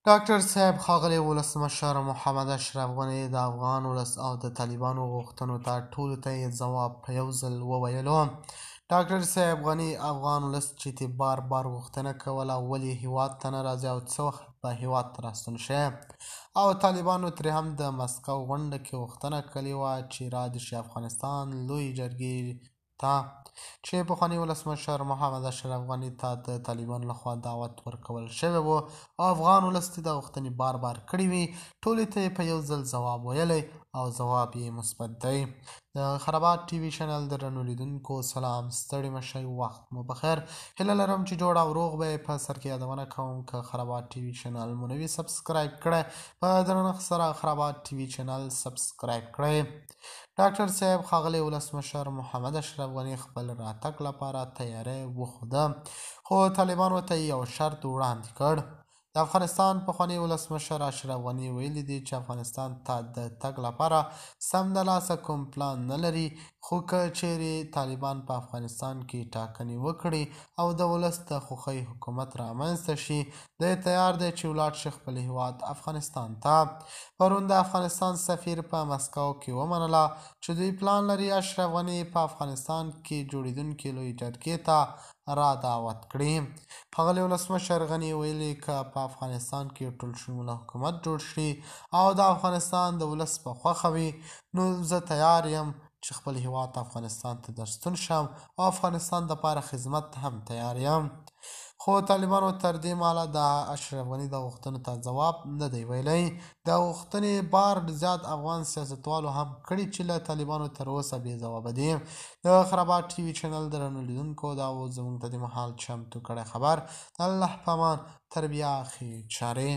ډاکټر صاحب ښاغلی ولسمشر محمد اشرف غني د افغان ولس او د طالبانو غوښتنو ته ټولو ته یې ځواب په یو ځل وویلو. ډاکټر صاحب غني افغان ولس چې تی بار بار غوښتنه کوله ولې هیواد ته نه راځي او څه وخت به هیواد ته راستون شي، او طالبانو ترې هم د مسکو غونډه کې غوښتنه کړې وه چې را دې شي افغانستان لوی جرګې ته، چې پخواني ولسمشر محمد اشرف غني ته د طالبانو لخوا دعوت ورکول شوی و او افغان ولس ته دا غوښتنې بار بار کړې وي، ټولې ته یې په یو ځل ځواب ویلی او ځواب یې مثبت دی. د خرابات ټي وي چینل درنو لیدونکو سلام، ستړي مشئ، وخت مو بخیر. هیله لرم چې جوړ او روغ به. په سر کې یادونه کوم که خرابات ټي وي چینل مو نه وي سبسکرایب کړی، په درنښت سره خرابات ټي وي چینل سبسکرایب کړئ. ډاکټر صاحب ښاغلی ولسمشر محمد اشرف غني خپل راتګ لپاره تیاری وښوده، خو طالبانو ته یې یو شرط وړاندې کړ. د افغانستان پخواني ولسمشر اشرف غني ویلي دي چې افغانستان ته د تګ لپاره سمدلاسه کوم پلان نه لري، خو که چیرې طالبان په افغانستان کې ټاکنې وکړي او د ولس د خوښۍ حکومت رامنځته شي، دی تیار دی چې ولاړ شي خپل هیواد افغانستان ته. پرون د افغانستان سفیر په مسکو کې ومنله چې دوی پلان لري اشرف غني په افغانستان کې جوړېدونکې لویې جرګې ته را دعوت کړي. ښاغلي ولسمشر غني ویلي که په افغانستان کې ټول شموله حکومت جوړ شي او د افغانستان د ولس په خوښه وي، نو زه تیار یم چې خپل هیواد افغانستان ته درستون شم او افغانستان دپاره خدمت ته هم تیار یم. خو طالبانو تر دې مهاله د اشرف غني د غوښتنو ته ځواب نه دی ویلی. د غوښتنې بار زیات افغان سیاستوالو هم کړي چې له طالبانو تر اوسه بې ځوابه دي. د خرابات ټي وي چینل درنو لیدونکو، دا و زموږ د دې مهال چمتو کړی خبر. د الله په امان، تر بیا ښې چارې.